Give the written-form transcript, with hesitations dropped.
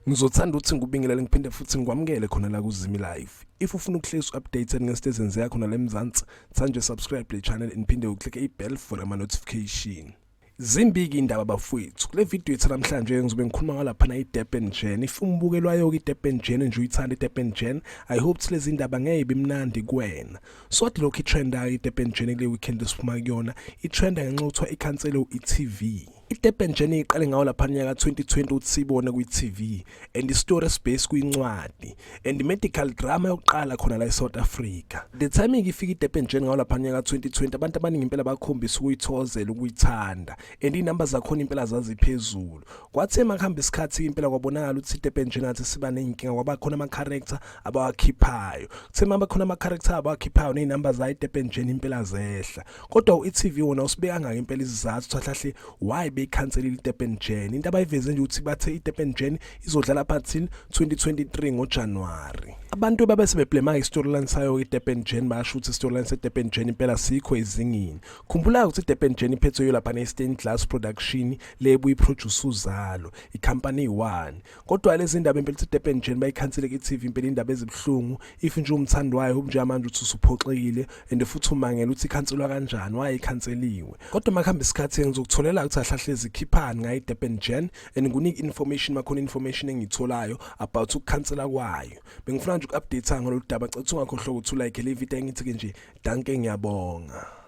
Ngizothanda ukuthi ngikubingelele ngiphinde futhi ngikwamukele khona la kuZimi Live. If ufuna ukuhlezi updated ngezinto ezenzeka khona la eMzansi, thanda nje subscribe le channel and phinde uclick i-bell for ama notification. Zimbi-ke indaba bafowethu. Kule video yethu namhlanje ngizobe ngikhuluma ngalaphana i-Durban Gen. If umbukelwayo-ke i-Durban Gen nje uyithanda i-Durban Gen, I hope ukuthi lezi ndaba ngeke ibe mnandi kuwena. So athi lokhu i-trenda i-Durban Gen kule weekend esiphuma kuyona, i-trenda ngenxa yokuthiwa ikhansele u-e.tv. I-Durban Gen iqale ngawo lapha nyaka 2020 ukuthi siyibone kwi-TV and i-story space kwincwadi and medical drama yokuqala khona la eSouth Africa. The timing ifika i-Durban Gen ngawo lapha nyaka 2020, abantu abaningi impela bakhombisa ukuyithozela, ukuyithanda, and inamba zakhona impela zaziphezulu. Kwathi emakuhamba isikhathi impela kwabonakala ukuthi i-Durban Gen athi siba nezinkinga, kwaba khona ama-character abawakhiphayo. Kuthe uma bekhona ama-character abawakhiphayo, nezinamba zayo i-Durban Gen impela zehla. Kodwa u-e.tv wona usibeka ngake impela isizathu kahle why beyikhanselile i-Durban Gen. Into abayiveze nje ukuthi bathe i-Durban Gen izodlala until 2023 ngoJanuary. Abantu babe sebeblema i-storyline sayo i-Durban Gen, basho ukuthi i-storyline se-Durban Gen impela sikho ezingeni. Khumbula ukuthi i-Durban Gen iphethwe yo lapha ne-Stained Glass Production le ebuyiproduce Uzalo, i-company 1. Kodwa lezi ndaba impela ukuthi i-Durban Gen bayikhansele ku-TV, impela indaba ezibuhlungu. If nje umthandi wayo njengamanje uthi usuphoxekile and futhi umangela ukuthi ikhanselwa kanjani, wayikhanseliwe. Kodwa makuhamba isikhathi ngizokutholela ukuthi ahlahle zikhiphani ngayo i-Durban Gen and ngikunike information makhona information engiyitholayo about ukukhansela kwayo. Bengifuna nje uku-update ngalolu daba. Cela ungakhohlwa ukuthi ulike le video. Engithi-ke nje dankie, ngiyabonga.